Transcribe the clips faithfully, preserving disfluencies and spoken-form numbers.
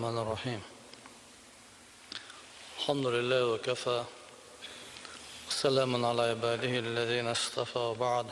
الرحمن الرحيم. الحمد لله وكفى. وسلام على عباده الذين اصطفى وبعد.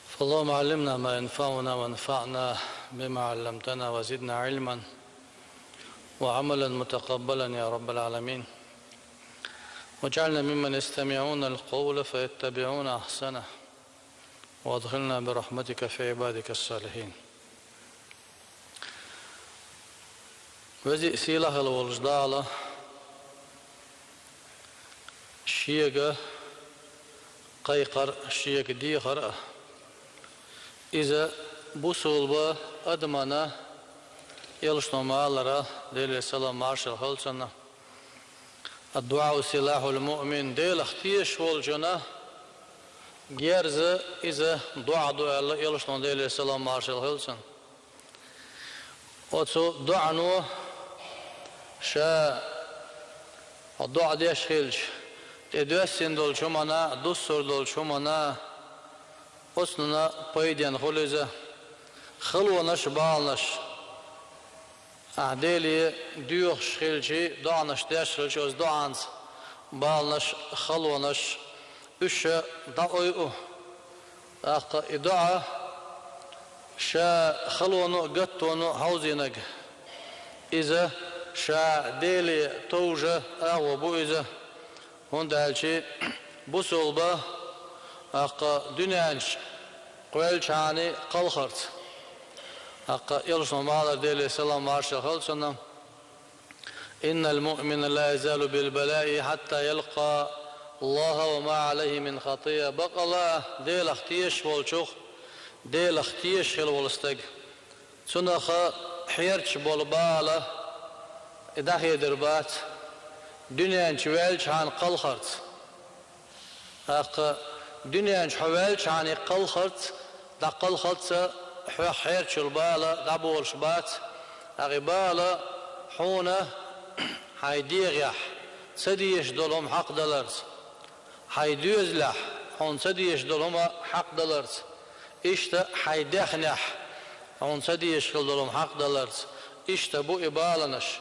فاللهم علمنا ما ينفعنا وانفعنا بما علمتنا وزدنا علما وعملا متقبلا يا رب العالمين. واجعلنا ممن يستمعون القول فيتبعون أحسنه. وأدخلنا برحمتك في عبادك الصالحين. Вези сийлахьалла волчу Дала шега кхайкхар, шега дехар а, иза бусулба адамана, элчано ма-аллара, Делера салам маршалла хилла цунна, الدعاء سلاح المؤمن, Делах тешаш волчунна герз иза доӀа ду аьлла, элчано, Делера салам маршалла хилла цунна. Оцу доӀано ша доӀа деш хилча, тӀедоьссина долчу хӀуманна, дуссур долчу хӀуманна, оцунна пайденна хуьлу иза. Халонаш, баланаш, ахь Деле доьхуш хилча, доӀанаш деш хилча, оцу доӀанца баланаш, халонаш, уьш дӀаойу. ТӀаккха и доӀа ша халоно а, гаттоно а хьовзийнарг, иза ша Деле товжа агӀо бу иза. ХӀунда аьлча бусулба, тӀаккха дуьнен чу кхоьллинчхьана кхалхарца. ТӀаккха элчано ма-аллара, Делера салам маршалла хилла цунна: إن المؤمن لا يزال بالبلاء حتى يلقى الله وما عليه من خطيئة. Бакъалла а, Делах тешаш волчух, Делах тешаш хилла волу стаг, цунах хьерчаш болу бала, и дӀахедир бац, дуьнен чу ваьллачхьана кхалхарца. ТӀаккха дуьнен чу хьо ваьллачхьана кхалхарца, дӀакхалхалц а хьох хьерчаш йолу бала дӀаболуш бац. ТӀаккха и бала хьуна хьайн дегӀехь ца дезаш долу хӀума хьакхадаларца, хьайн доьзалехь хьуна ца дезаш долу хӀума хьакхадаларца, иштта хьайн даьхнехь хьуна ца дезаш хила долу хӀума хьакхадаларца, иштта бу и баланаш.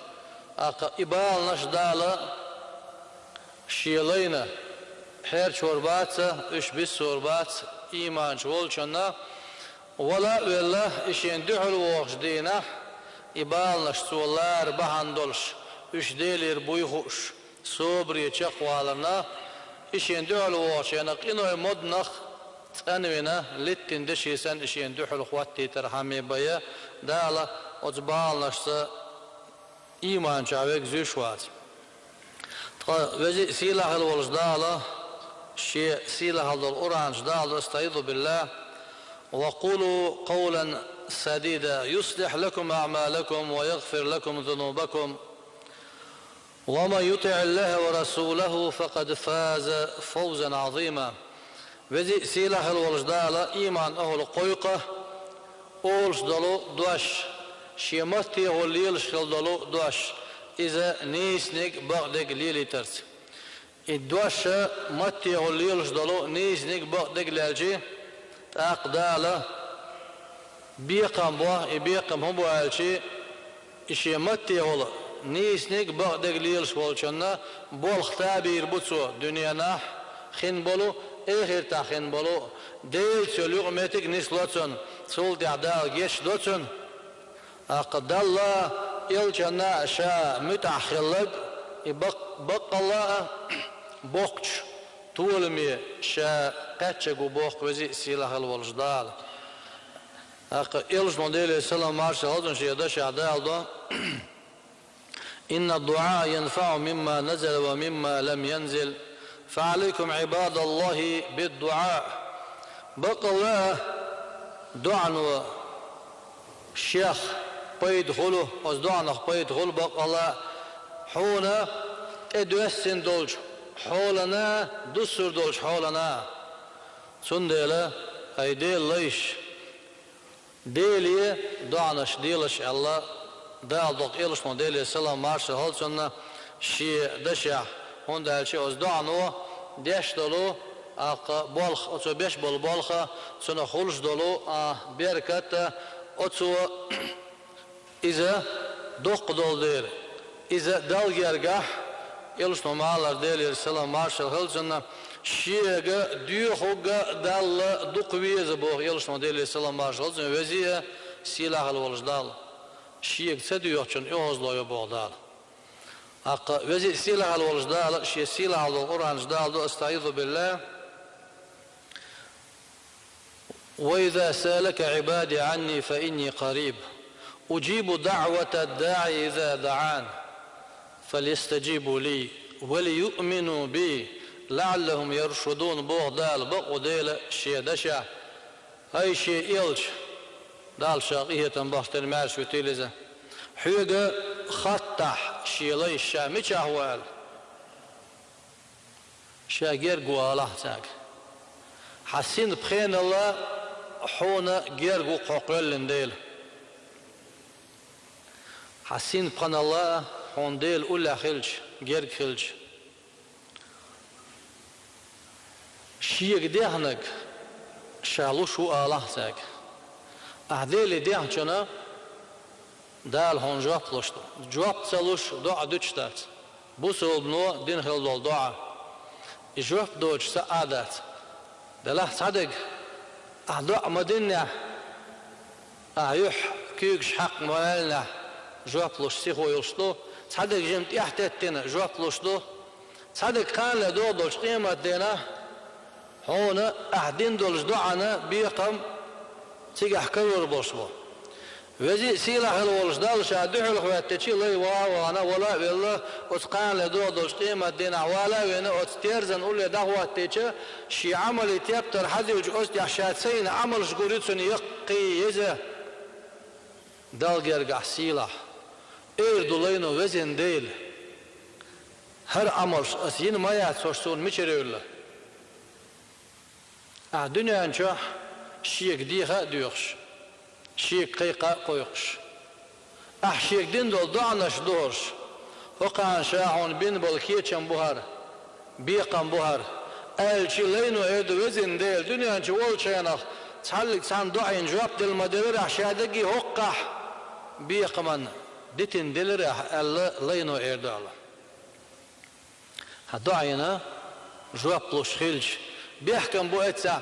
ТӀаккха и баланаш Дала Шен лайна хьерчор бац а, уьш биссор бац ийманчу волчунна, вала а велла, и шен дуьхьал вогӀучу дийнахь, и баланаш цо лара бахьана долуш, уьш Делера буй хууш, собаре чекхваларна, и шен дуьхьал вогӀучу хенахь къиной моднах цӀанвина, литтина деши санна и шен дуьхьал хӀоттийтархьама бен, Дала оцу баланашца ийманчохь верг зуьйш вац. Ткъа Веза а, Сийлахь а волчу Дала Шен сийлахь долу Къуръан чу дала: أستعيذ بالله. وقولوا قولا سديدا يصلح لكم أعمالكم ويغفر لكم ذنوبكم ومن يطع الله ورسوله فقد فاز فوزا عظيما. Веза а, Сийлахь а волчу Дала ийман ахӀла кхойкху олуш долу дош, Шен маттехула лелаш хила долу дош, иза нийсаниг, бакъдерг лелийтарца. И дош маттехула лелаш долу нийсаниг, бакъдерг лелча, тӀаккха Дала бекхам бо, и бекхам хӀун бу аьлча, и Шен маттехула нийсаниг, бакъдерг лелаш волчунна болх табийр бу цо, дуьненахь хин болу, эхартахь хин болу, Делаца йолу юкъаметтиг нисло цунна, цул тӀаьхьа Дала гечдо цунна. ТӀаккха Далла а, элчанна а ша муьтӀахь хилларг, и бакъ-, баккъалла а боккхачу толаме ша кхаьчнарг ву боху Веза а, Сийлахь а волчу Дала. ТӀаккха элчано, Делера салам маршалла хуьлда цунна, шен дашехь дала до: إن الدعاء ينفع مما نزل ومما لم ينزل. فعليكم عباد الله بالدعاء. Баккъалла а, доӀано шех пайда хуьлу, оцу доӀанах пайда хуьлу баккъалла а, хьуна тӀедоьссина долчу хьолана, дуссур долчу хьолана. Цундела, хӀай Делан лайш, Деле доӀанаш делаш аьлла, дала доккху элчано, Делера салам маршалла хуьлда цунна, шен дашехь, хӀунда аьлча оцу доӀано деш долу, тӀаккха болх, оцо беш болу болх, цунах хуьлуш долу, а, беркат, оцо иза доккха долу дела. Иза Далла гергахь, Элчано ма-аллара, Делера салам-маршалла хуьлда цунна, шега доьхург а Далла дукха веза боху Элчано, Делера салам-маршалла хуьлда цунна, веза а, сийлахь а волуш Далла. Шега ца доьхучунна оьгӀазло йо боху Дала. ТӀаккха веза а, сийлахь а волуш Дала шен сийлахь долу Къуръан чу даладо: أستعيذ بالله. وإذا سألك عبادي عني فإني قريب أجيب دعوة الداع إذا دعان فليستجيبوا لي وليؤمنوا بي لعلهم يرشدون, боху Дала бакъволу Дела шен дашехь. ХӀай шен элча, Дала ша къинхетам бахча дерг маьрша витийла иза, хьоьга хаттахь шен лайш ша мичахь ву аьлла, ша герга ву алахь цаьрга. Хьан синпхенал а хьуна герга ву кхо кхоьллина Дела. Хьан синпхенал а хьуна Дела уллехь хилча, герга хилча. Шега дехнарг ша луш ву алахь цаьрга. Ахь Деле дехначунна Дала хьуна жоп луш ду. Жоп ца луш доӀа дуьтуш дац. Бусалбано дина хила долу доӀа, и жоп доцуш цхьа а дац. Делахь цхьадерг, ахь доӀа ма-диннехь, ахь юьхь куьйгаш хьакха ма-ваьллинехь, жоп луш сихо йолуш ду. Цхьадерг жимма тӀаьхьатеттина, жоп луш ду. Цхьадерг кханале догӀу долчу къематдийнахь хьуна ахь дина долчу доӀана бекхам цигахь карор болуш бу. Веза а, сийлахь а волуш Далла ша дуьхьал хӀоьттича, лай ваха а вахана, вала а велла, оцу кханале догӀу долчу къематдийнахь вала а вина, оцу терзан улле дӀахӀоттийча, шен Ӏамалан тептар хьаздиллича, оцу тӀехь ша ца йина Ӏамалш гур ю цунна яккхий, еза. Далла гергахь сийлахь, эр ду лайно везина Дела. ХӀара Ӏамалш ас йина ма яц, хӀорш суна мичара евлла? Ахь дуьнен чохь шега деха а доьхуш, шега кхайкха а кхойкхуш, ахь шега дина долу доӀанаш ду хӀорш, хӀокхарна ша хьуна бина болу кечам бу хӀара, бекхам бу хӀара, аьлча, лайно эр ду везина Дела, дуьнен чу волчу хенахь цхьаллиг цхьанна доӀина жоп делла ма-делларехь, ша даггара хӀокхахь бекхаман дитина делларехь аьлла, лайно эр ду аьлла. Хьан доӀина жоп луш хилча, бехкам бу эццахь,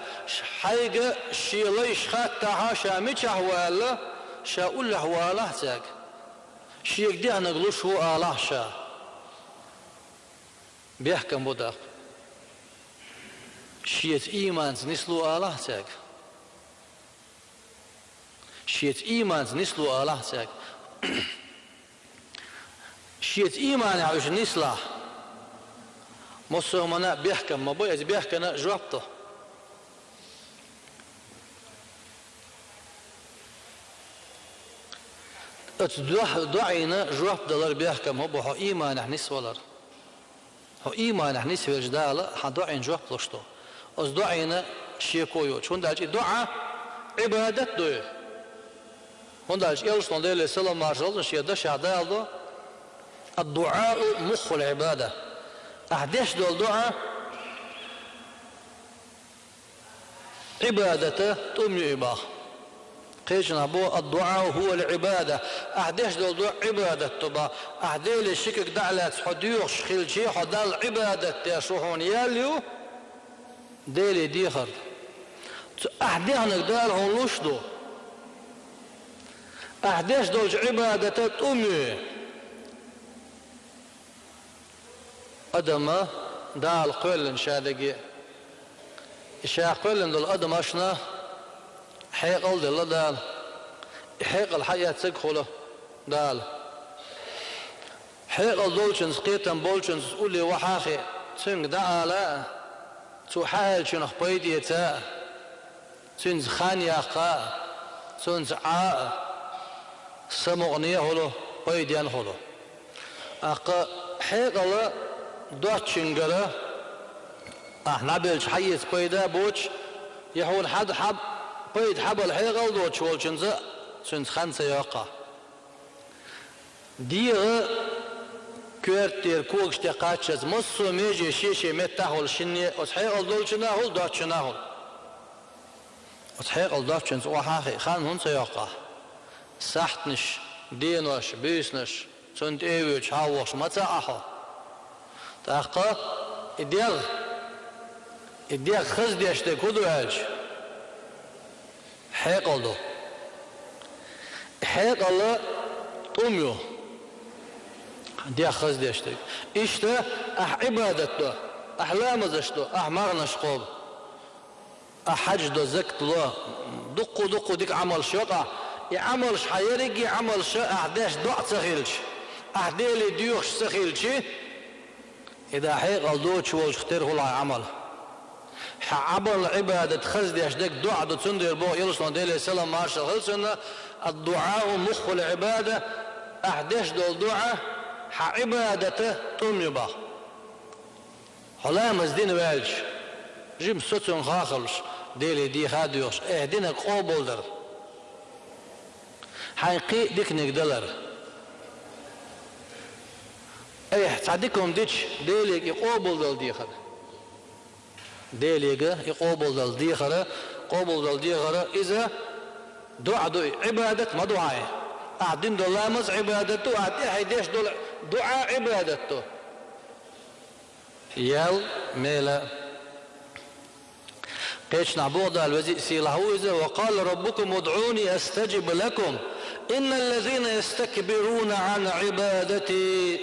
хьайга шен лайш хаттахьа, ша мичахь ву аьлла, ша уллехь валахь цаьрга. Шега дехнарг луш ву алахь ша. Бехкам бу тӀаккха. Шеца ийманца нисло алахь цаьрга. Шеца ийманца нисло алахь цаьрга. Шеца ийманехь уьш нислахь, массо а хӀуманна бехкам ма бу, иза бехкана жоп до. Оцу доӀ-, доӀина жоп далар бехкам хӀун бу, хьо ийманехь нисвалар. Хьо ийманехь нисвелча, Дала хьан доӀина жоп луш ду. Оцу доӀина шеко йоцуш. ХӀунда аьлча и доӀа Ӏибадат ду. ХӀунда аьлча Элчано, Делера салам-маршалла хуьлда цунна, шен дашехь даладо: «الدعاء مخ العبادة». Ахь деш долу доӀа Ӏибадата тӀум ю и боху. Кхечанхьа боху: «الدعاء هو العبادة». Ахь деш долу доӀа Ӏибадат ду боху. Ахь Деле ши куьг дӀа а лаьцна хьо доьхуш хилча, хьо Далла Ӏибадат деш ву, хьуна ял ю Деле дехар. Цу ахь дехнарг Дала хьуна луш ду. Ахь деш долчу Ӏибадата тӀум ю. Адама Дала кхоьллина ша дерриге. И ша кхоьллина долу адамашна хьекъал делла Дала. И хьекъал хьаэцнарг хуьлу Дала. Хьекъал долчунца, кхетам болчунца улле вахьа а хиъна, цуьнга дӀаала а, цо хьааьллачунах пайда эца а, цуьнца хан яккха а, цуьнца Ӏа а, самукъане а хуьлу, пайденна хуьлу. ТӀаккха хьекъал доцчуьнгара ахь дӀабелча хьаэца пайда а боцуш, я хьуна хьада хьаб-, пайда хьабала хьекъал доцуш волчунца а цуьнца хан ца йоккху. ДегӀан коьрта тӀера когаш тӀе кхаччалц массо а меже шен-шен меттахь а волу шинне оцу хьекъал долчунна а хуьлу, доцчунна а хуьлу. Оцу хьекъал доцчунца охьа а хиъна, хан хӀунда ца йоккху ахь? Сахьтанаш денош, буьйсанаш, цунна тӀе а воьдуш, хьалвохуш ма ца Ӏа хьо. ТӀаккха и дегӀ, и дегӀ хаза деш дерг хӀун ду аьлча, хьекъал ду. Хьекъал тӀум ю, дегӀ хаза деш дерг. Иштта ахь Ӏибадат до, ахь ламазаш до, ахь марханаш кхобу, ахь хьаьж до, закат ло, дуккха-дуккха дика Ӏамалш йо-кх ахь. И Ӏамалш, хьан ерриге а Ӏамалш ахь деш доӀа ца хилча, ахь Деле доьхуш ца хилча, и да хьекъал доцуш волчух тера хуьлу хьан Ӏамал. Хьан Ӏамал, Ӏибадат хаза деш дерг доӀа ду, цундела боху Элчано, Деле салам маршалла хуьлда цунна: «Ад-дуӀау муххул Ӏибада», ахь деш долу доӀа хьан Ӏибадата тӀум ю боху. Хьо ламаз дина ваьлча, жимма соцунгахь а хуьлуш, Деле дехьа а доьхуш, ахь динарг къобалдар. Хьайн кхин а диканиг далар. Ахь цхьа дика хӀума дича, Делега и къобалдала дехар. Делега и къобалдала дехар, къобалдала дехар, иза доӀа ду, и Ӏибадат ма ду хьан. Ахь дина долу ламаз Ӏибадат ду, ахь тӀаьхье деш долу доӀа Ӏибадат ду. Ял, мела. Кхечанхьа боху Дала, Веза а, Сийлахь а ву Иза: «Ва къала раббукум удӀуни астаджиб лакум, инналлазина ястакбируна Ӏан Ӏибадати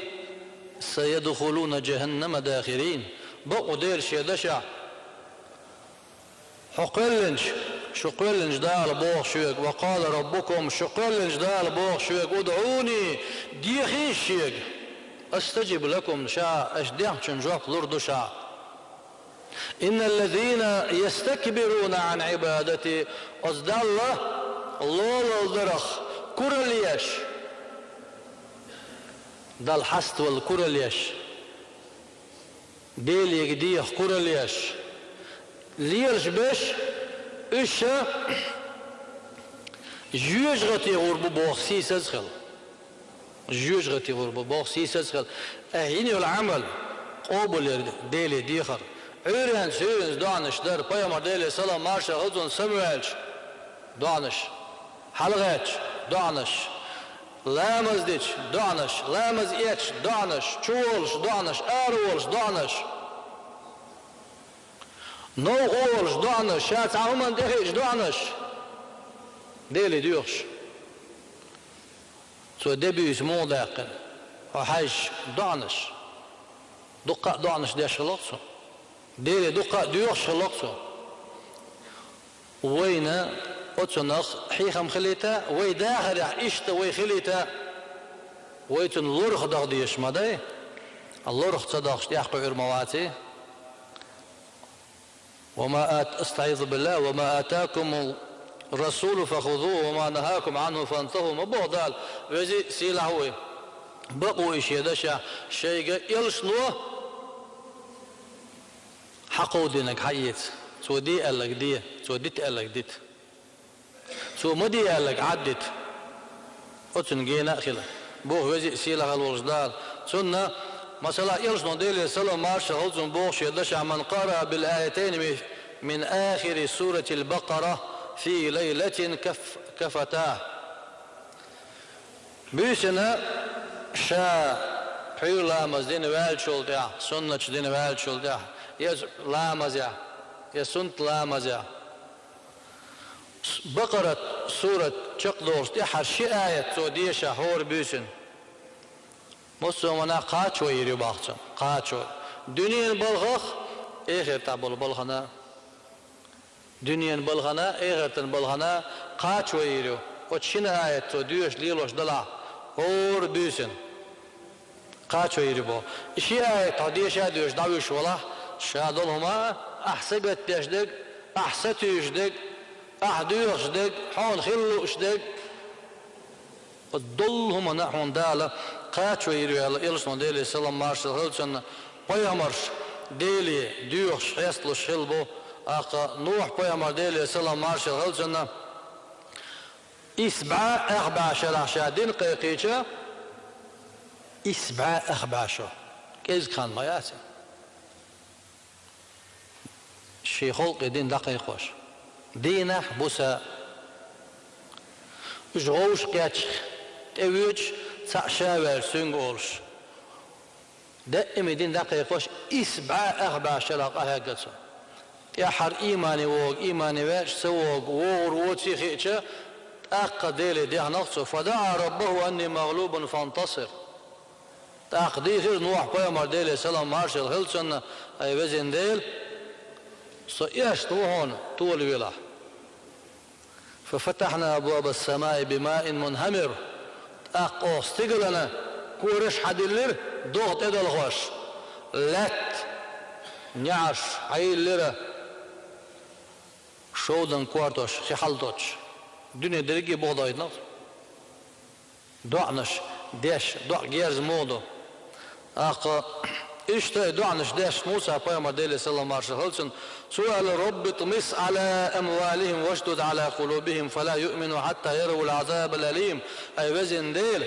сайадхулуна джаханнама дахирин». Бакъ ву Дела Шен дашехь. Хьо кхоьллинчу, шу кхоьллинчу Дала боху шуьга, ва къала раббукум, шу кхоьллинчу Дала боху шуьга, удӀуни, дехийша Шега, астаджиб лакум, Ша аша дехначун жоп лур ду Ша. Инналлазина ястакбируна Ӏан Ӏибадати, оцу Далла лолалла дарах куралла еш, Далла хьаставала куралла еш, Делега деха куралла еш, лелаш берш, уьш ша жоьжахати гӀур бу боху сийсаз хила. Жоьжахати гӀур бу боху сийсаз хила. Ахь йина йолу Ӏамал къобалъяр Деле дехар. Ӏуьйренца, суьйренца доӀанаш дар, пайхамар, Деле салам маршалла хуьлда цунна, самаваьлча доӀанаш, хьалагӀаьттича доӀанаш, ламаз дича доӀанаш, ламаз эцча доӀанаш, чуволуш доӀанаш, араволуш доӀанаш, новкъа волуш доӀанаш, ша цхьа хӀуманна тӀехиъча доӀанаш, Деле доьхуш. Цо де-буьйса муха даьккхина? Хьо хьаьжча доӀанаш. Дуккха а доӀанаш деш хилла-кх цо. Деле дуккха а доьхуш хилла-кх цо. Вайна оцунах хьехам хилийта, вай дахарехь иштта вай хилийта, вай цунна лорах даха дезаш ма дай, лорах ца дахча тӀехь кхуьур ма ваций. «Ва ма ат-, астаӀизу биллахӀ, ва ма атакуму расулу фахузухӀу, ва ма нахӀакум Ӏанху фантахӀу», ма боху Дала, Веза а, Сийлахь а ву И. Бакъ ву И Шен дашехь, Шайга Элчано хьакховдийнарг хьаэца, Цо де аьлларг де, Цо дита аьлларг дита. Цо ма де аьлларг Ӏаддита. Оцунна гена а хила. Боху Веза а, Сийлахь а волчу Дала. Цунна, масала, Элчано, Деле салам маршалла хуьлда цунна, боху шен дашехь: «Ман къараа бил аятайни ми-, мин ахири суратил Бакъара фи лайлатин каф-, кафатахӀ». Буьйсанна ша пхьуьйра ламаз дина ваьллачул тӀаьхьа, суннаташ дина ваьллачул тӀаьхьа, я ламазехь, я суннат ламазехь, Бакъарат сурат чекхдолуш тӀаьххьара ши аят цо дешахь хӀора буьйсанна, массо а хӀуманах кхачо йийр ю боху цо, кхачо. Дуьненан балхах, эхартахь болу балхана. Дуьненан балхана, эхартан балхана кхачо йийр ю. Оцу шина аят цо доьшуш лелош далахь, хӀора буьйсанна. Кхачо йийр ю боху. И ши аят хьо деша а доьшуш дӀавуьйш валахь, ша долу хӀума, ахь сагатдеш дерг, ахь сатуьйсуш дерг, ахь доьхуш дерг, хьуна хила лууш дерг, оцу долу хӀуманна хьуна Дала кхачо йийр ю аьлла, Элчано, Деле салам маршалла хуьлда цунна, пайхамарш Деле доьхуш, хьесталуш хилла бу, тӀаккха Нухь пайхамар, Деле салам маршалла хуьлда цунна, исс бӀе ах бӀе шарахь ша дин кхайкхийча, исс бӀе ах бӀе шо. КӀезиг хан ма яц и. Шен халкъе дин дӀакхайкхош. Дийнахь, буса. Уьш гӀовш кхетча, тӀе воьдуш, цхьаъ ша ваьлча цуьнга олуш. Даиман дин дӀакхайкхош, исс бӀе ах бӀе шарахь къахьегна цо. ТӀаьххьара иймане вогӀу, иймане ваьлча ца вогӀу, вогӀур воций хиъча, тӀаккха Деле дехнарг цо: «فدعا ربه أني مغلوب فانتصر». ТӀаккха дийхира Нухь-пайхамар, Делера салам маршалла хила цунна: «Ай везан Дела, со эшна ву хьуна, тола велахь». «ففتحنا أبواب السماء بماء منهمر». ТӀаккха оха стигалана кораш хьадиллира, догӀа тӀедалхош, лаьтта, неӀарш хьайиллира, шовданан кортош хи хьалдоцуш. Дуьне дерриге а бухадайтинарг. ДоӀанаш деш, доӀа герз муха ду? ТӀаккха иштта и доӀанаш деш Муса-пайхамар, Делера салам маршалла хила цунна, цо аьлла: «رب اطمس على أموالهم واشدد على قلوبهم فلا يؤمنوا حتى يروا العذاب الأليم». Ай везан Дела,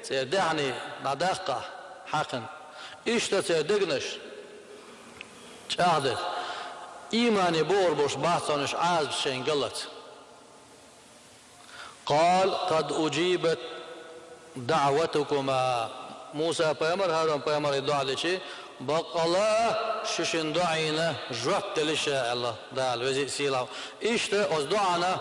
церан даьхни дӀадаккха хьаькхна, иштта церан дегнаш чӀагӀде, иймане богӀур болуш бац уьш Ӏазапаш шайна галлалц. «قال قد أجيبت دعوتكما». Муса-пайхамар, ХӀарун-пайхамар и доӀа дичи, баккъала шуьшинна доӀина жоп делира ша, аьлла Дала, веза а сийлахь а. Иштта оцу доӀана,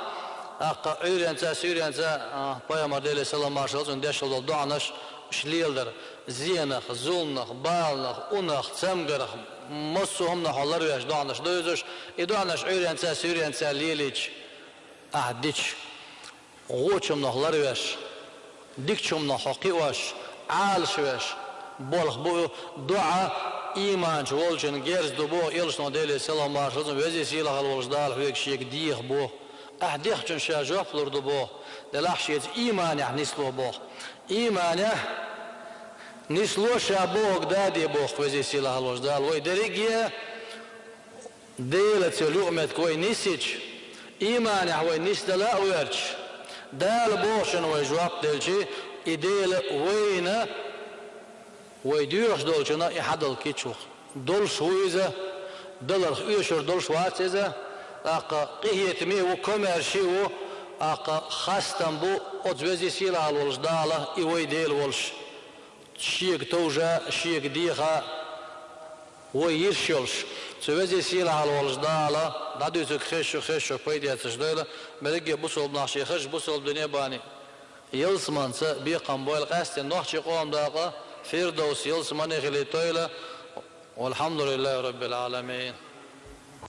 тӀаккха Ӏуьйренца, суьйренца, а, пайхамар, Делера салам маршалла хила цунна, деш долу доӀанаш уьш леладара. Зенах, зуламах, баланах, унах, цамгарх, массо а хӀуманах ларвеш доӀанаш дойзуш, и доӀанаш Ӏуьйренца, суьйренца лелийча, ахь дича, вочу хӀуманах ларвеш, дикачу хӀуманах хьо кхиош, Ӏалашвеш болх бу и. ДоӀа ийманчу волчун герз ду боху, элчано, Делера салам маршалла хила цунна, веза а сийлахь а волуш Дала хьоьга шега деха боху. Ахь дехначунна ша жоп лур ду боху, делахь шеца ийманехь нисло боху. Ийманехь нисло ша бохург даде боху, веза а сийлахь а волуш Дала. Вай дерриге а Делаца йолу юкъаметтиг вай нисйича, ийманехь вай нисдала а гӀерташ, Дала бохучунна вай жоп делчи, и Дела вайна, вай доьхуш долчунна и хьадала кийча ву. Долуш ву иза, даларх оьшур долуш вац иза, тӀаккха къинхетаме а ву, комаьрша а ву, тӀаккха хастам бу оцу веза а сийлахь а волуш Дала, и вай Дела волуш. Шега товжа, шега деха вай йиш йолуш, цу веза а сийлахь а волуш Дала дӀадуьйцург хезаш ю, хезачух пайда эцарш дойла, берриге а бусалба нах шен хазачу бусалба дине а бахьана ялсаманица бекхам бойла, къаьсттина нохчийн къоман дакъа Фирдовс ялсамани хилийтойла. والحمد لله رب العالمين.